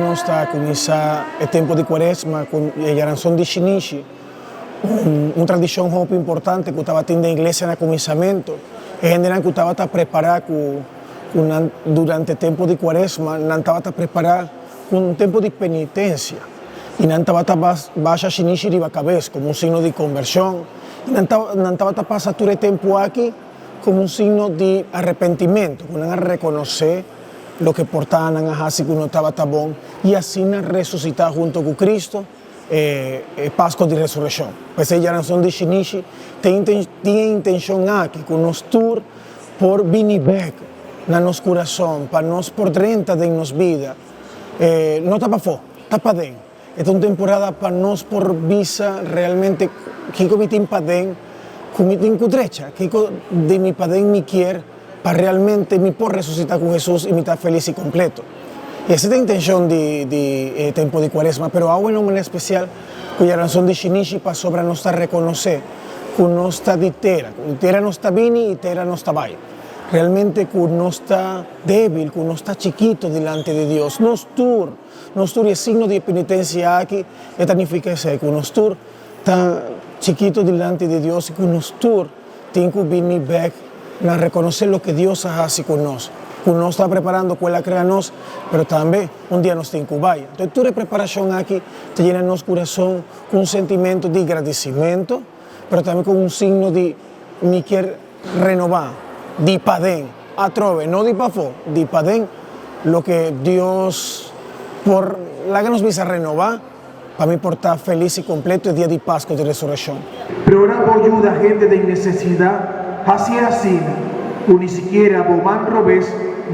nos ta kuminsá e tempu di Kuaresma ku e Yaranson di Shinishi, un tradishon hopi importante ku tabatin den iglesia na kuminsamentu. E hendenan ku tabata prepará ku nan durante tempu di Kuaresma, nan tabata prepará ku un tempu di penitensia i nan tabata basha shinishi riba kabes komo un signo di kombershon i nan tabata pasa tur e tempu aki komo un signo di arepentimentu, ku nan a rekonosé loke por ta nan a hasi ku no tabata bon i asina resusitá hunto ku Cristo e Pasko di Resurekshon. P'esei djaranson di shinishi tin e intenshon aki ku nos tur por bini bèk na nos kurason pa nos por drenta den nos bida. No ta pafó, ta paden. E ta un temporada pa nos por bisa realmente kiko mi tin paden ku mi tin ku drecha, kiko di mi paden mi kier pa realmente mi por resusitá ku Hesus i mi ta felis i kompleto. I esei ta e intenshon di di e tempu di Kuaresma, pero awe na un manera spesial ku e ranson di shinishi pasobra nos ta rekonosé ku nos ta di tera, ku di tera nos ta bini i tera nos ta bai. Realmente ku nos ta débil, ku nos ta chikito dilanti di Dios. Nos tur, nos tur i e signo di e penitensia aki e ta nifiká esei, ku nos tur ta chikito dilanti di Dios i ku nos tur tin ku bini bèk na rekonosé loke Dios a hasi ku nos, ku nos ta preparando ku El a krea nos, pero tambe un dia nos tin ku bai. Entonces tur e preparashon aki ta yena nos kurason ku un sentimentu di gradisimentu, pero tambe ku un signo di mi kier renobá di paden atrobe, no di pafó, di paden, loke Dios por laga nos bisa renobá. Pa mi por ta felis i kompleto e dia di Pasko di Resurekshon. Pero ora bo yuda hende den nesesidat, hasié asina ku ni sikiera bo man robes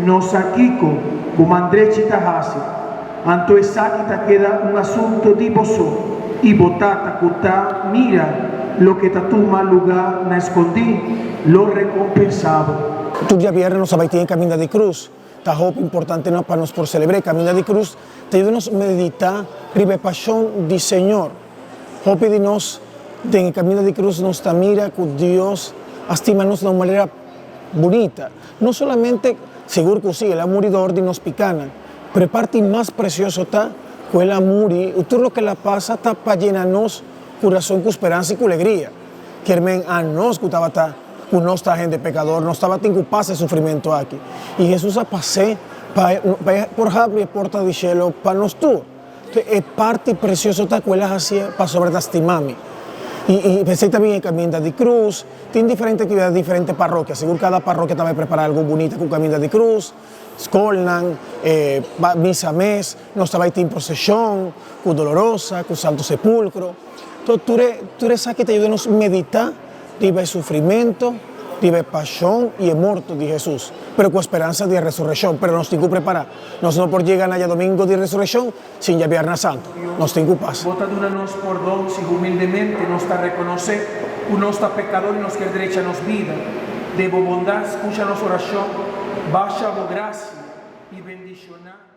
no sa kiko bo man drechi ta hasi. Anto esaki ta keda un asuntu di bo so i bo Tata ku ta mira loke ta tuma lugá na eskondí lo rekompensá bo. Tur diabièrnè nos a bai tin e Kaminda di Krus. Ta hopi importante no pa nos por selebrá e Kaminda di Krus, ta yuda nos meditá riba e pashon di Señor. Hopi di nos den e Kaminda di Krus nos ta mira ku Dios a stima nos na un manera bunita. No solamente, sigur ku si, El a muri dor di nos pikanan, pero e parti mas presioso ta ku El a muri i tur loke El a pasa ta pa yena nos kurason ku speransa i ku alegria. Kier men anos ku tabata ku nos ta hende pekador, nos tabatin ku pasa e sufrimentu aki. I Hesus a pas'é pa e por habri e porta di shelu pa nos tur. Entonces e parti presioso ta ku el a hasié pasobra ta stima mi. I i p'esei ta bin e kaminda di krus. Tin diferente aktividat di diferente parokia. Sigur kada parokia ta bai prepará algu bunita ku kaminda di krus, skolnan, e misa mes. Nos ta bai tin proseshon ku Dolorosa, ku Santo Sepulkro. Tur tur esaki ta yuda nos meditá riba e sufrimentu, riba e pashon i e morto di Hesus, pero ku e speransa di e resurekshon. Pero nos tin ku prepará. Nos no por yega na djadomingo di resurekshon sin djabièrnè santu. Nos tin ku pasa. Bo ta duna nos pordon si humildemente nos ta rekonosé ku nos ta pekador i nos kier drecha nos bida. Den bo bondat, skucha nos orashon, basha bo grasia i bendishoná.